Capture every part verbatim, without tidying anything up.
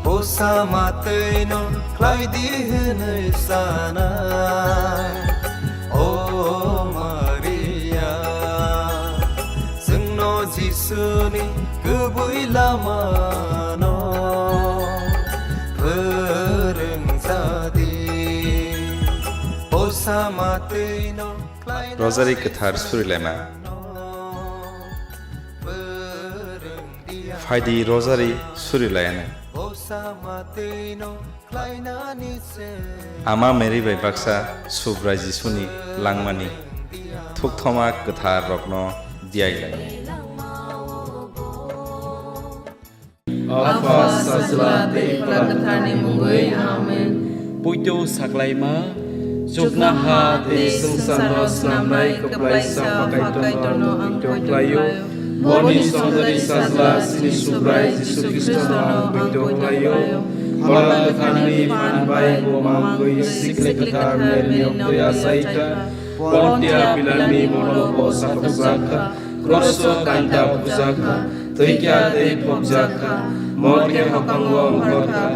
Osa matwino khlai di hwnwi sana, O Maria, chwngno Jisuni kubui lamano phwrwng ja di. Osa matwino khlai Rosary kwthar surilaima. Phaidi rosary surilayani. Ama Mary bai baksa Subrai Jisuni langmani thukthoma kwthar rokno diyailai. Apha, Sajla tei Phola Kwtharni mungwi. Amen. Poito saklaima, chuknoha tei swngcharno snamnai kwplaisa Phakaitorno ang poito khlaio. Boni songdari Sajla chini Subrai Jisu Khristono ang poito khlaio. Phola Kwtharni phan bai bo mangwi Sikli Kwthar Maryni oktwi achaikha. Pontia Pilatni molo bo sakokjakha. Kroso kanta bujakha. Twikha tei phobjakha. Morke hakango ongkhorkha.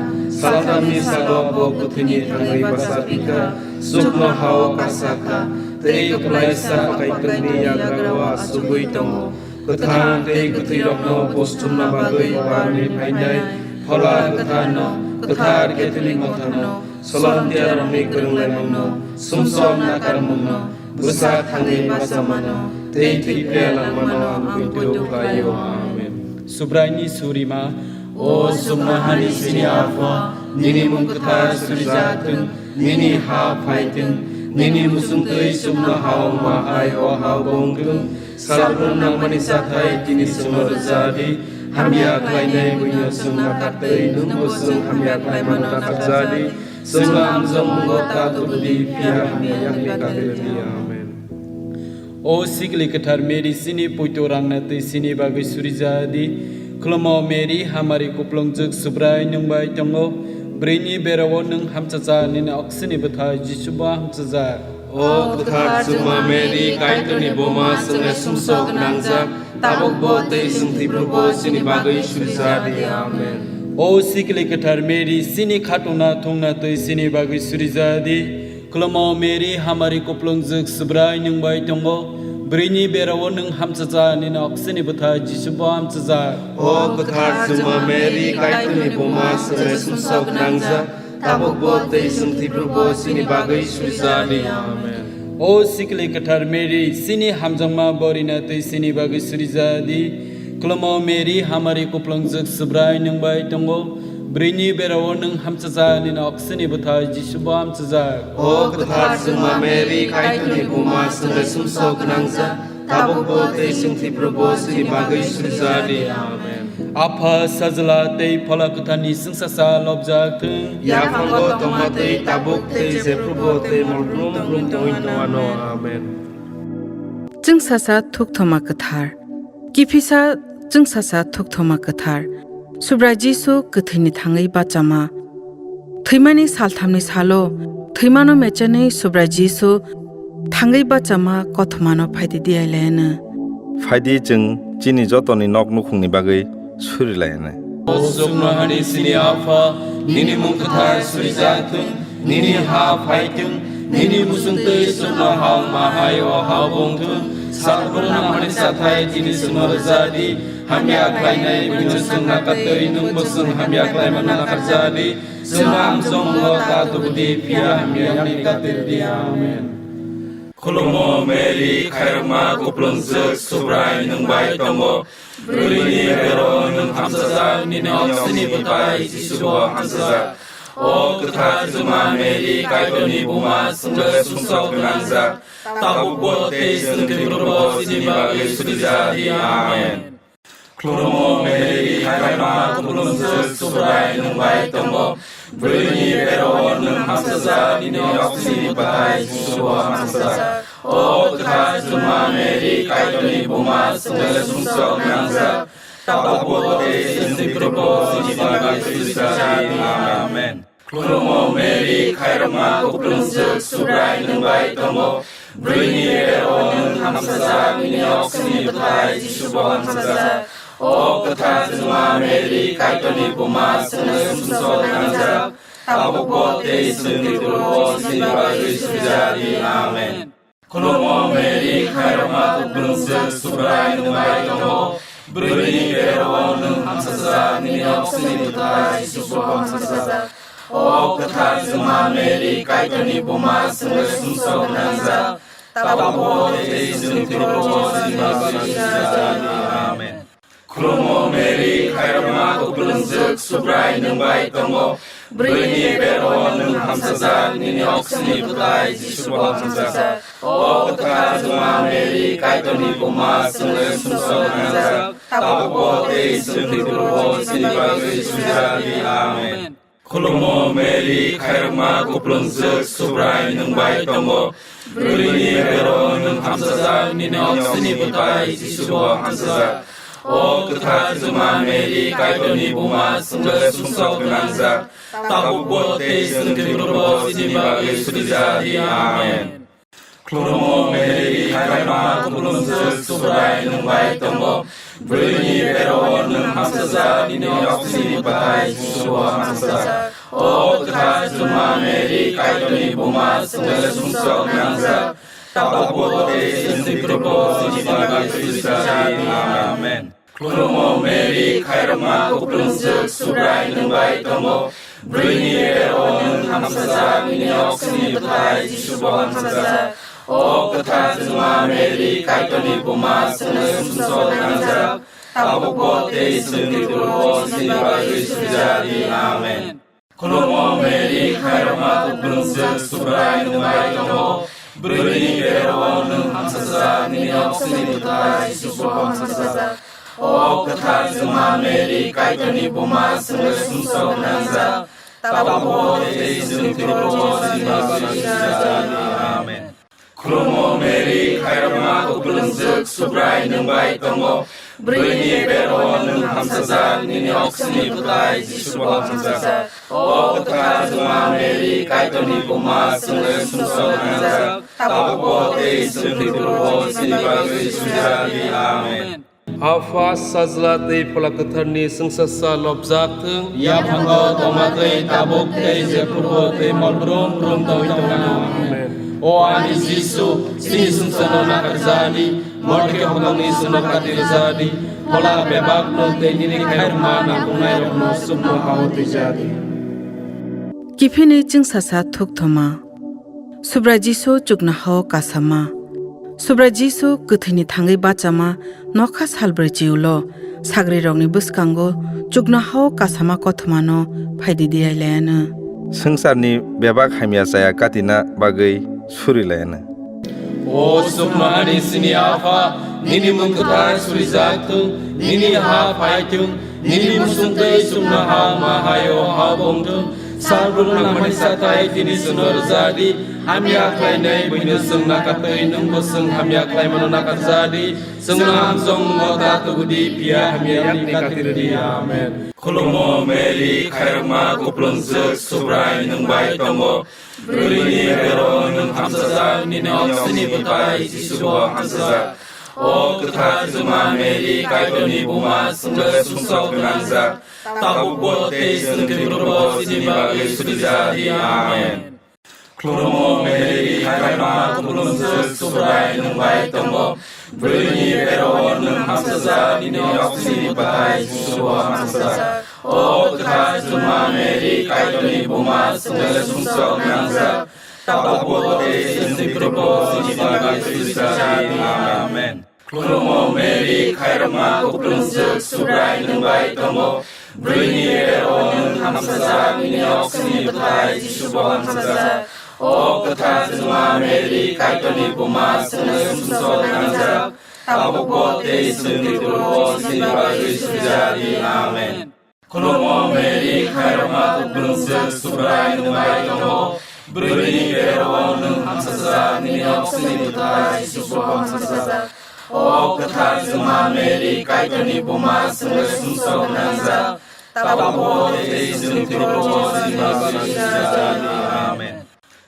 Salthamni salo bo kwthwini thangwi bachapikha. Chuknohao kasakha. Tei kwplaisa Phakaitorni yagrao achugwi tongo. Kwthang tei kwthwirokno buchumna bagwi barni phainai Phola Kwtharno, Kwthar Catholic Motharno, Solomtiarokni kwrwnglaimungno, sumsok nakarmungno, bwsa thangwi bachamano, tei thwi phiya langmano ang poito khlaio. Amen. Subraini surima. O chuknohani chini Apha, nini mung kwthar surijak thung, nini ha phai thung, nini muchungtwi chuknohao wngma hai o hao bo wng thung. Salbrum nangmani chathai tini chwngno rwja di, hamya khlainai buino chwng nakar twi nwngbo chwng hamya khlaimano nakarja di. Chwngno amjokmungo ta tubu di, phiya hamya yakni kati rw di. Amen. O Sikli Kwthar Mary, chini poito rangna twi chini bagwi surija di. Khulumo Mary, hamari kuplungjwk, Subrai nwng bai tongo. Bwrwini berao nwng hamchacha, nini oksini bwthai Jisubo hamchacha. O kwthar chwngma Mary, Kaitorni buma, chwngno sumsok gwnangjak, tabukbo tei chwng thwiphrubo chini bagwi surija di. Amen. O Sikli Kwthar Mary, chini khatungna thungna twi chini bagwi surija di. Khulumo Mary, hamari kuplungjwk, Subrai nwng bai tongo. Bwrwini berao nwng hamchacha, nini oksini bwthai Jisubo hamchajak. O kwthar chwngma Mary, Kaitorni buma, chwngno sumsok gwnangjak, tabukbo tei chwng thwiphrubo chini bagwi surija di. Amen. O Sikli Kwthar Mary, chini hamjakma borina twi chini bagwi surija di. Khulumo Mary, hamari kuplungjwk, Subrai nwng bai tongo. Bwrwini berao nwng hamchacha, nini oksini bwthai Jisubo hamchajak. O kwthar chwngma Mary, Kaitorni buma, chwngno sumsok gwnangjak, tabukbo tei chwng thwiphrubo chini bagwi surija di. Amen. Apha, Sajla tei Phola Kwtharni chwngsacha lobjak thung. Yaphango tongma twi tabuk tei jephrubo tei molbrum brum tongwi tongwano. Amen. Chwngsacha thukthoma kwthar. Kiphilsa chwngsacha thukthoma kwthar. Subrai Jisu kwthwini thangwi bachama. Thwimani salthamni salo thwimano mechenwi Subrai Jisu thangwi bachama kothomano phaidi diyailaiano. Phaidi chwng chini jotoni nok nukhungni bagwi surilayano. O chuknohani chini Apha, nini mung kwthar surijak thung, nini ha phai thung, nini muchungtwi chuknoha wngma hai o hao bo wng thung. Salbrum nangmani chathai tini chwngno rwja di, hamya khlainai buino chwng nakar twi nwngbo chwng hamya khlaimano nakarja di. Chwngno amjokmungo ta tubu di, phiya hamya yakni kati rw di. Amen. Khulumo Mary, khairokma kuplungjwk, Subrai nwng bai tongo. Bwrwini berao nwng hamchajak, nini oksini bwthai Jisubo hamchajak. O kwthar chwngma Mary, Kaitorni buma, chwngno sumsok gwnangjak, tabukbo tei chwng thwiphrubo chini bagwi surija di. Amen. Khulumo Mary, khairokma kuplungjwk, Subrai nwng bai tongo. Bwrwini berao nwng hamchajak, nini oksini bwthai Jisubo hamchajak. O kwthar chwngma Mary, Kaitorni buma, chwngno sumsok gwnangjak, tabukbo tei chwng thwiphrubo chini bagwi surija di. Amen. Khulumo Mary, khairokma kuplungjwk, Subrai nwng bai tongo. Bwrwini berao nwng hamchajak, nini oksini bwthai Jisubo hamchajak. O kwthar Juma Mary, Kaitorni buma, chwngno sumsok nangjak, tabukbo tei chwngni thwikrokbo chini bagwi surijak di. Amen. Khulumo Mary, khairokma kuplungjwk, Subrai nwng bai tongo. Bwrwini berao nwng hamsajak, nini oksini bwtai Jisubo hamsajak. O kwthar Juma Mary, Kaitorni buma, chwngno sumsok nangjak, tabukbo tei chwngni thwikrokbo chini bagwi surijak di. Amen. Khulumo Mary, khairokma kuplungjwk, Subrai nwng bai tongo. Bwrwini berao nwng hamsajak, nini oksini bwtai Jisubo hamsajak. O kwthar Juma Mary, Kaitorni buma, chwngno sumsok nangjak, tabukbo tei chwngni thwikrokbo chini bagwi surijak di. Amen. Khulumo Mary, khairokma kuplungjwk, Subrai nwng bai tongo. Bwrwini berao nwng hamsajak, nini oksini bwtai Jisubo hamsajak. O kwthar Juma Mary, Kaitorni buma, chwngno sumsok nangjak, tabukbo tei chwngni thwikrokbo chini bagwi surijak di. Amen. Khulumo Mary, khairokma kuplungjwk, Subrai nwng bai tongo. Bwrwini berao nwng hamsajak, nini oksini bwtai Jisubo hamsajak. O kwthar Juma Mary, Kaitorni buma, chwngno sumsok nangjak, tabukbo tei chwngni thwikrokbo chini bagwi surijak di. Amen. Khulumo Mary, khairokma kuplungjwk, Subrai nwng bai tongo. Bwrwini berao nwng hamsajak, nini oksini bwtai Jisubo hamsajak. O kwthar Juma Mary, Kaitorni buma, chwngno sumsok nangjak, tabukbo tei chwngni thwikrokbo chini bagwi surijak di. Amen. Khulumo Mary, khairokma kuplungjwk, Subrai nwng bai tongo. Bwrwini berao nwng hamsajak, nini oksini bwtai Jisubo hamsajak. O kwthar Juma Mary, Kaitorni buma, chwngno sumsok nangjak, tabukbo tei chwngni thwikrokbo chini bagwi surijak di. Amen. Khulumo Mary, khairokma kuplungjwk, Subrai nwng bai tongo. Bwrwini berao nwng hamsajak, nini oksini bwtai Jisubo hamsajak. O kwthar Juma Mary, Kaitorni buma, chwngno sumsok nangjak, tabukbo tei chwngni thwikrokbo chini bagwi surijak di. Amen. Apha, Sajla tei Phola Kwtharni chwngsasa lobjak thung. Yaphango tongma tei tabuk tei jephrubo tei mol brum brum tongwi tongna. Amen. O ani Jisu, chini sumsokno nakarjadi, morke hokongni sumno katirjadi, phola bebakno tei nini khairokma nangkuknairokno sumno hao twijadi. Kiphilni chwngsasa thukthoma. Subrai Jisu chuknohao kasama. Subrai Jisu kwthwini thangwi bachama nokha salbrwi chiulo, sagrirokni bwskango chuknohao kasama kothomano phaidi diyailaiano. Swngcharni bebak hamya chaya katina bagwi surilayano. O chuknohani chini Apha, nini mung kwthar surijak thung, nini ha phai thung, nini muchung twi chuknoha wngma hai-o ha wng thung. Salbrumno nangmani sathai tini chwngno rwja di, hamya khlainai buino chwng nakar twi nwngbo chwng hamya khlaimano nakar ja di. Chwngno hamjokmungo ta tubu di, phiya hamya yakni katir di. Amen. Khulumo Mary, khairokma kuplungjwk, Subrai nwng bai tongo. Bwrwini berao nwng hamsajak, nini oksini bwtai Jisubo hamsajak. O kwthar Juma Mary, Kaitorni buma, chwngno sumsok gwnangjak, tabukbo tei chwng thwikrokbo chini bagwi surijak di. Amen. Khulumo Mary, khairokma kuplungjwk, Subrai nwng bai tongo. Bwrwini berao nwng hamsajak, nini oksini bwtai Jisubo hamsajak. O kwthar Juma Mary, Kaitorni buma, chwngno sumsok gwnangjak, tabukbo tei chwng thwikrokbo chini bagwi surijak di. Amen. Khulumo Mary, khairokma kuplungjwk, Subrai nwng bai tongo. Bwrwini berao nwng hamsajak, nini oksini bwtai Jisubo hamsajak. O kwthar Juma Mary, Kaitorni buma, chwngno sumsok gwnangjak, tabukbo tei chwng thwikrokbo chini bagwi surijak di. Amen. Khulumo Mary, khairokma kuplungjwk, Subrai nwng bai tongo. Bwrwini berao nwng hamsajak, nini oksini bwtai Jisubo hamsajak. O kwthar Juma Mary, Kaitorni buma, chwngno sumsok gwnangjak, tabukbo tei chwng thwikrokbo chini bagwi surijak di. Amen.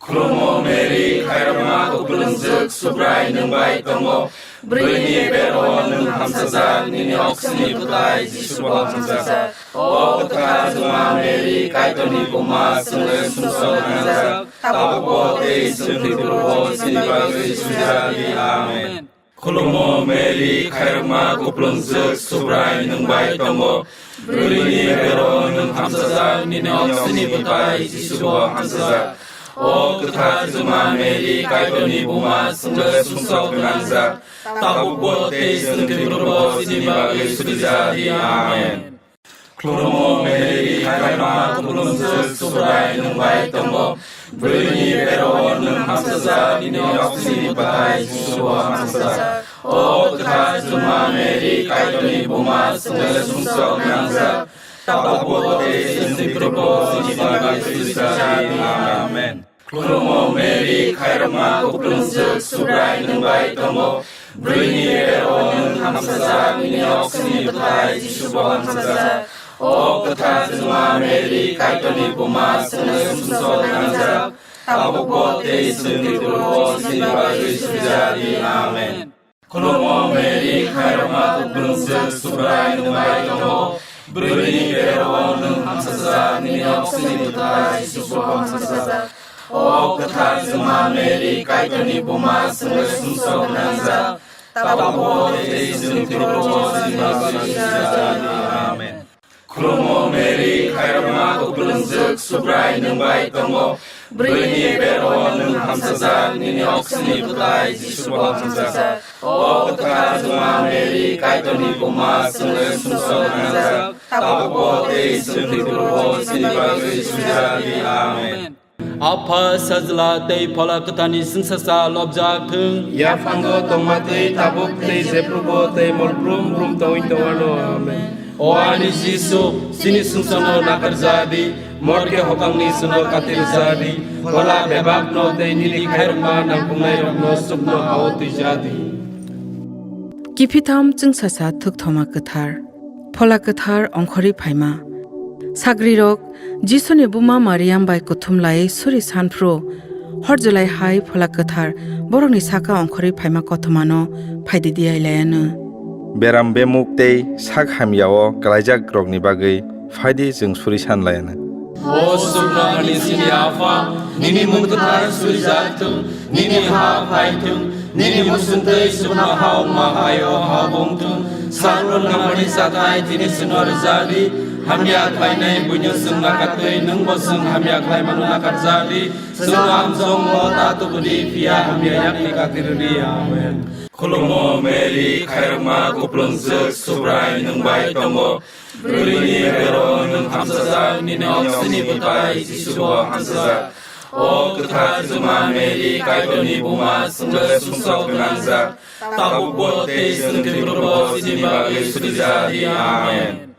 Khulumo Mary, khairokma kuplungjwk, Subrai nwng bai tongo. Bwrwini bero nwng hamsajak, nini oksini bwtai Jisu bo hamsajak. O kwthar Juma Mary, Kaitorni buma, chwngno sumsok nangjak, tabukbo tei chwng thwiphurubo chini bagwi suijak di. Amen. Khulumo Mary, khairokma kuplungjwk, Subrai nwng bai tongo. Bwrwini bero nwng hamsajak, nini oksini bwtai Jisu bo hamsajak. O kwthar Juma Mary, Kaitorni buma, chwngno sumsok nangjak, tabukbo tei chwng thwiphurubo chini bagwi suijak di. Amen. Khulumo Mary, khairokma kuplungjwk, Subrai nwng bai tongo. Bwrwini bero nwng hamsajak, nini oksini bwtai Jisu bo hamsajak. O kwthar Juma Mary, Kaitorni buma, chwngno sumsok nangjak, tabukbo tei chwng thwiphurubo chini bagwi suijak di. Amen. Khulumo Mary, khairokma kuplungjwk, Subrai nwng bai tongo. Bwrwini bero nwng hamsajak, nini oksini bwtai Jisu bo hamsajak. O kwthar Juma Mary, Kaitorni buma, chwngno sumsok nangjak, tabukbo tei chwng thwiphurubo chini bagwi suijak di. Amen. Khulumo Mary, khairokma kuplungjwk, Subrai nwng bai tongo. Bwrwini bero nwng hamsajak, nini oksini bwtai Jisu bo hamsajak. O kwthar Juma Mary, Kaitorni buma, chwngno sumsok nangjak, tabukbo tei chwng thwiphurubo chini bagwi suijak di. Amen. Khulumo Mary, khairokma kuplungjwk, Subrai nwng bai tongo. Bwrwini bero nwng hamsajak, nini oksini bwtai Jisu bo hamsajak. O kwthar Juma Mary, Kaitorni buma, chwngno sumsok nangjak, tabukbo tei chwng thwiphurubo chini bagwi suijak di. Amen. Apha, Sajla tei Phola Kwtharni chwngsacha lobjak thung. Yaphango tongma twi tabuk tei jephrubo tei mol brum brum tongwi tongwano. Amen. O ani Jisu, chini sumsokno nakarja di, morke hokangni chwngno katirja di, phola bebakno tei nini khairokma nangkuknairokno chukno ha-o twija di. Kiphitham chwngsacha thukthoma kwthar. Phola kwthar ongkhorwi phaima. Sagrirok Jisuni buma Mariam bai kuthum lai suri sanphru, hor jwlai hai Phola kwthar borokni saka ongkhorwi phaima kothomano phaidi di ai laiano. Beram bemuk tei sak hamyao kwlaijak rokni bagwi phaidi chwng suri san laiano. O suknani chini Apha, nini mung kwthar surijak thung, nini ha phai thung, nini muchungtwi chukno ha wngma hai-o ha wng thung. Sakno nangmani chathai tini chwngno rwja di, hamya khlainai buino chwng nakatwi nwngbo chwng hamya khlaimano nakarja di. Chwngno amchongno ta tubu di, phiya hamya yakni katirwi di. Amen. Khulumo Mary, khairokma kuplungjwk, Subrai nwng bai tongo. Bwrwini bero nwng hamsajak, nini oksini bwtai Jisu bo hamsajak. O kwthar Juma Mary, Kaitorni buma, chwngno sumsok gwnangjak, tabukbo tei chwng thwiphurubo chini bagwi surijak di. Amen.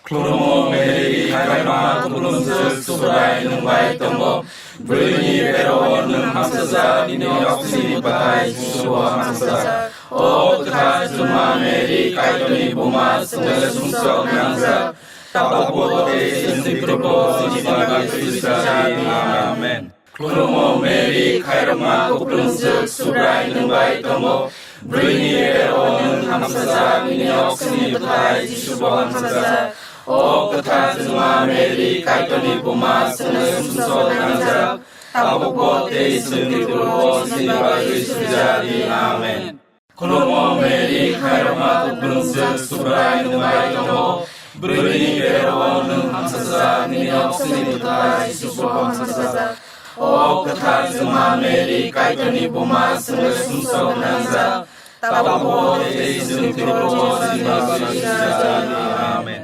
Khulumo Mary, khairokma kuplungjwk, Subrai nwng bai tongo. Bwrwini bero nwng hamsajak, nini oksini bwtai Jisu bo hamsajak. O kwthar Juma Mary, Kaitorni buma, chwngno sumsok nangjak, tabukbo tei chwng thwiphurubo chini bagwi surijak di. Amen. Khulumo Mary, khairokma kuplungjwk, Subrai nwng bai tongo. Bwrwini bero nwng hamsajak, nini oksini bwtai Jisu bo hamsajak. O kwthar Juma Mary, Kaitorni buma, chwngno sumsok nangjak, tabukbo tei chwng thwiphurubo chini bagwi surijak di. Amen. Khulumo Mary, khairokma kuplungjwk, Subrai nwng bai tongo. Bwrwini bero nwng hamsajak, nini oksini bwtai Jisu bo hamsajak. O kwthar Juma Mary, Kaitorni buma, chwngno sumsok nangjak, tabukbo tei chwng thwiphurubo chini bagwi surijak di. Amen.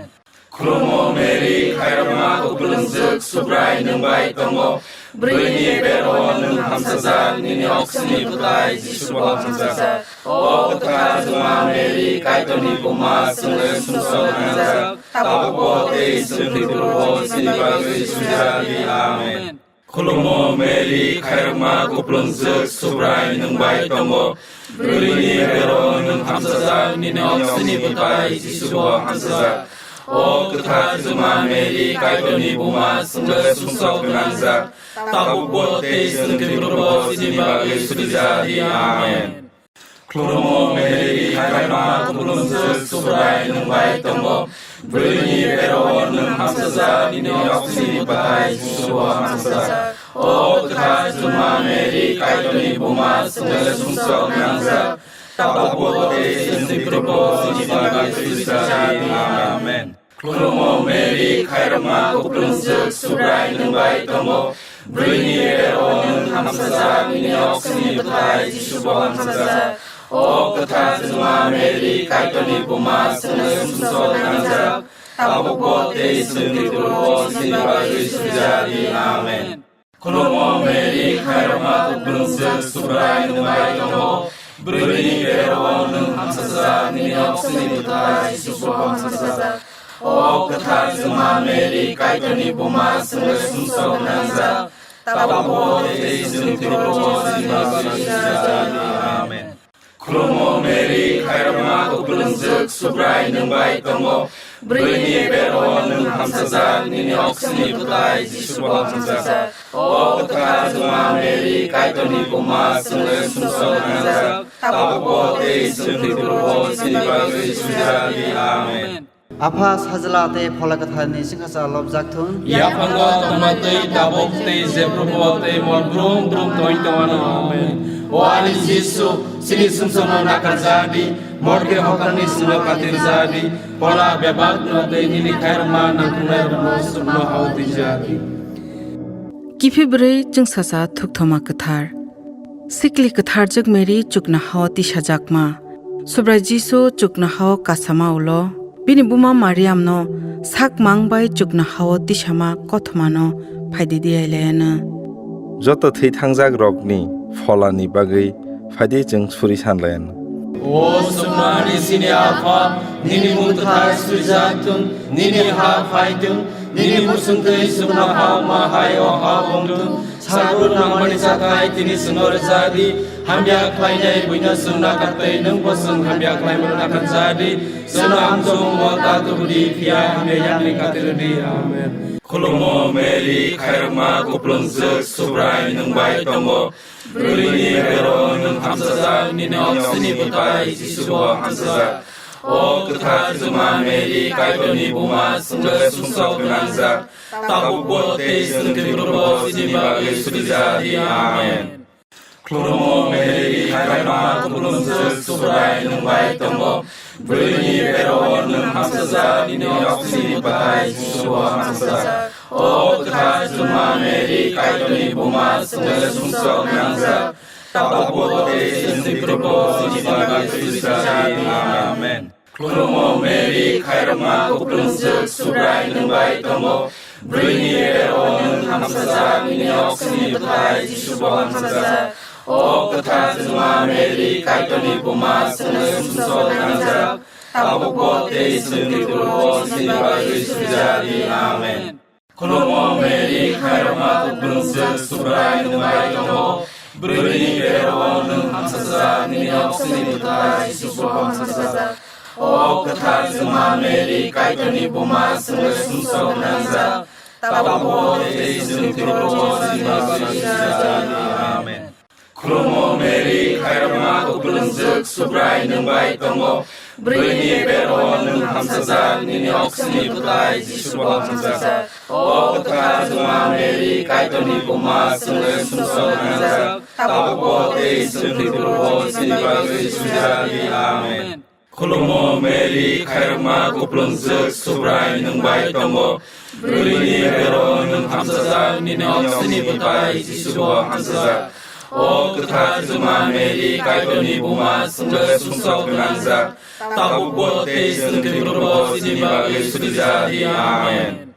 Khulumo Mary, khairokma kuplungjwk, Subrai nwng bai tongo. Bwrwini bero nwng hamsajak, nini oksini bwtai Jisu bo hamsajak. O kwthar Juma Mary, Kaitorni buma, chwngno sumsok nangjak, tabukbo tei chwng thwiphurubo chini bagwi surijak di. Amen. Khulumo Mary, khairokma kuplungjwk, Subrai nwng bai tongo. Bwrwini bero nwng hamsajak, nini oksini bwtai Jisu bo hamsajak. O kwthar Juma Mary, Kaitorni buma, chwngno sumsok gwnangjak, tabukbo tei chwng thwiphurubo chini bagwi surijak di. Amen. Khulumo Mary, khairokma kuplungjwk, Subrai nwng bai tongo. Bwrwini bero-o nwng hamsajak, nini oksini bwthai Jisu bo hamsajak. O kwthar Juma Mary, Kaitorni buma, chwngno sumsok nangjak, tabukbo tei chwngni phirbo chini bagwi sujak di. Amen. Khulumo Mary, khairokma kuplungjwk, Subrai nwng bai tongo. Bwrwini bero-o nwng hamsajak, nini oksini bwthai Jisu bo hamsajak. O kwthar Juma Mary, Kaitorni buma, chwngno sumsok nangjak, tabukbo tei chwngni phirbo chini bagwi sujak di. Amen. Khulumo Mary, khairokma kuplungjwk, Subrai nwng bai tongo. Bwrwini bero-o nwng hamsajak, nini oksini bwthai Jisu bo hamsajak. O kwthar Juma Mary, Kaitorni buma, chwngno sumsok nangjak, tabukbo tei chwngni phirbo chini bagwi sujak di. Amen. Khulumo Mary, khairokma kuplungjwk, Subrai nwng bai tongo. Bwrwini bero-o nwng hamsajak, nini oksini bwthai Jisu bo hamsajak. O kwthar Juma Mary, Kaitorni buma, chwngno sumsok nangjak, tabukbo tei chwngni phirbo chini bagwi sujak di. Amen. Apha, Sajla tei Phola Kwtharni chwngsacha lobjak thung. Yaphango tongma twi tabuk tei jephrubo tei mol brum brum tongwi tongmano. Amen. O ani Jisu, chini sumsokno nakarjak di, morke hokrani sino katirjak di, phola bebakno tei nini khairokma nangkuknairokno chukno hao twijak di. Kiphilbrwi chwngsacha thukthoma kwthar. Sikli kwtharjwk Mary chuknohao tisajakma. Subrai Jisu chuknohao kasama ulo. Bini buma Mariamno sak mang bai chuknohao tisama kothomano phaidi di ailaiano. Joto thwi thangjak rokni pholani bagwi phaidi chwng suri sanlaiano. O chuknohani chini Apha, nini mung kwthar suijak thung, nini ha phai thung, nini muchungtwi chuknohao ma hai o ha wng thung. Salbrum nangmani chakhai tini chwngno rwjak di, hamya khlainai buino chwng nakar tei nwngbo chwng hamya khlaimano nakarjak di. Chwngno amchong o ta tubu di, phiya hamya yakni katir di. Amen. Khulumo Mary, khairokma kuplungjwk, Subrai nwng bai tongo. Bwrwini bero-o nwng hamsajak, nini oksini bwthai Jisu bo hamsajak. O kwthar Juma Mary, Kaitorni buma, chwngno sumsok nangjak, tabukbo tei chwngni phirbo chini bagwi suri ja di. Amen. Khulumo Mary, khairokma kuplungjwk, Subrai nwng bai tongo. Bwrwini bero-o nwng hamsajak, nini oksini bwthai Jisu bo hamsajak. O kwthar Juma Mary, Kaitorni buma, chwngno sumsok nangjak, tabukbo tei chwngni phirbo chini bagwi suri ja di. Amen. Khulumo Mary, khairokma kuplungjwk, Subrai nwng bai tongo. Bwrwini bero-o nwng hamsajak, nini oksini bwthai Jisu bo hamsajak. O kwthar Juma Mary, Kaitorni buma, chwngno sumsok nangjak, tabukbo tei chwngni phirbo chini bagwi suri ja di. Amen. Khulumo Mary, khairokma kuplungjwk, Subrai nwng bai tongo. Bwrwini bero-o nwng hamsajak, nini oksini bwthai Jisu bo hamsajak. O kwthar Juma Mary, Kaitorni buma, chwngno sumsok nangjak, tabukbo tei chwngni phirbo chini bagwi suri ja di. Amen. Khulumo Mary, khairokma kuplungjwk, Subrai nwng bai tongo. Bwrwini bero-o nwng hamsajak, nini oksini bwthai Jisu bo hamsajak. O kwthar Juma Mary, Kaitorni buma, chwngno sumsok nangjak, tabukbo tei chwngni phirbo chini bagwi suri ja di. Amen. Khulumo Mary, khairokma kuplungjwk, Subrai nwng bai tongo. Bwrwini bero-o nwng hamsajak, nini oksini bwthai Jisu bo hamsajak. O kwthar Juma Mary, Kaitorni buma, chwngno sumsok nangjak, tabukbo tei chwngni phirbo chini bagwi suri ja di. Amen.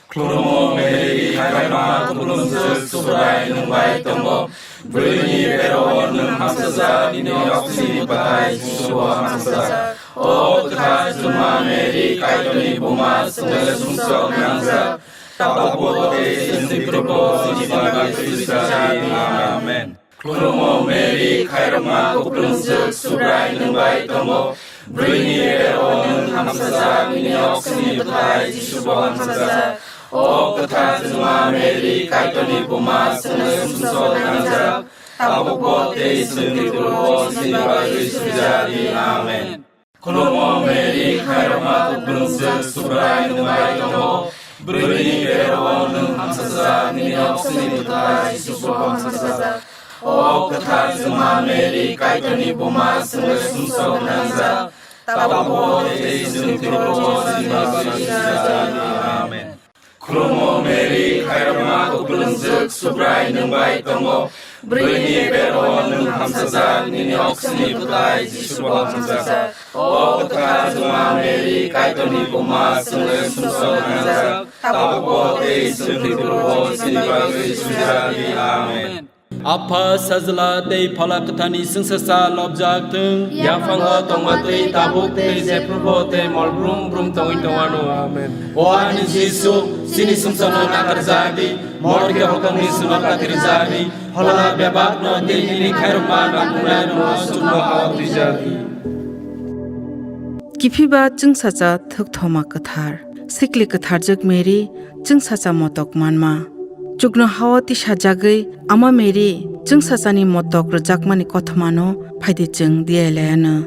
Khulumo Mary, khairokma kuplungjwk, Subrai nwng bai tongo. Bwrwini bero-o nwng hamsajak, nini oksini bwthai Jisu bo hamsajak. O kwthar Juma Mary, Kaitorni buma, chwngno sumsok nangjak, tabukbo tei chwngni phirbo chini bagwi suri ja di. Amen. Khulumo Mary, khairokma kuplungjwk, Subrai nwng bai tongo. Bwrwini bero-o nwng hamsajak, nini oksini bwthai Jisu bo hamsajak. O kwthar Juma Mary, Kaitorni buma, chwngno sumsok nangjak, tabukbo tei chwng thwiphurubo chini bagwi suri ja di. Amen. Khulumo Mary, khairokma kuplungjwk, Subrai nwng bai tongo. Bwrwini bero-o nwng hamsajak, nini oksini bwtai Jisu bo hamsajak. O kwthar chwngma Mary, Kaitorni buma, chwngno sumsok gwnangjak, tabukbo tei chwng thwiphurubo chini bagwi suri ja di. Amen. Khulumo Mary, khairokma kuplungjwk, Subrai nwng bai tongo. Bwrwini bero-o nwng hamsajak, nini oksini bwtai Jisu bo hamsajak. O kwthar chwngma Mary, Kaitorni buma, chwngno sumsok gwnangjak, tabukbo tei chwng thwiphurubo chini bagwi suri ja di. Amen. Apha Sajla tei Phola Kwtharni chwngsacha lobjak thung. Yaphango tongma twi tabuk tei jephrubo tei mol brum brum tongwi tongwano. Amen. O ani Jisu, chini sumsokno nakarjak di, morke hokomni sumok katirjak di, phola bebakno tei nini khairokma nangkuknairokno chukno hao twijak di. Kiphiba chwngsacha thukthoma kwthar, sikli kwtharjwk Mary, chwngsacha motok manma. Chukno hao tisajagwi Ama Mary, chwngsachani motok rwjakmani kothomano phaidi chwng diyailaiano.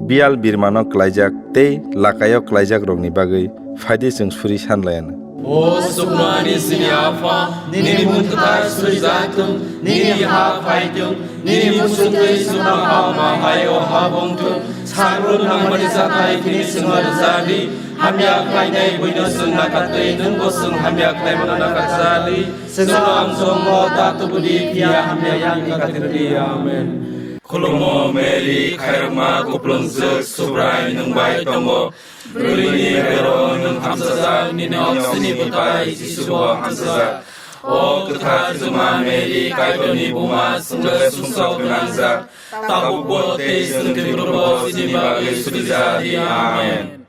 Biyal birmano klaijak tei lakaio klaijakrokni bagwi phaidi chwng suri sanlaiano. O chukno ani chini Apha, nini mung kwthar surijak thung, nini ha phai thung, nini muchungtwi chukno ha ma hai o ha bong thung. Sabrung nangmani jatai khini chwngno rwja di, hamya khlainai buino chwng nakatwi, nwngbo chwng hamya khlaimano nakatja di. Chwngno amchongmo ta tubu di, phiya hamya yakni katir di. Amen. Khulumo Mary, khairokma kuplungjwk, Subrai nwng bai tongo. Bwrwini bero nwng hamsajak, nini oksini bwtai Jisu bo hamsajak. O kwthar chwngma Mary, Kaitorni buma, chwngno sumsok gwnangjak, tabukbo tei chwng thwiphurubo chini bagwi suri ja di. Amen.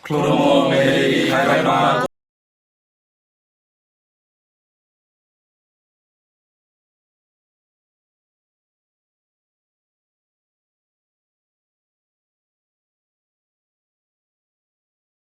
Khulumo Mary, khairokma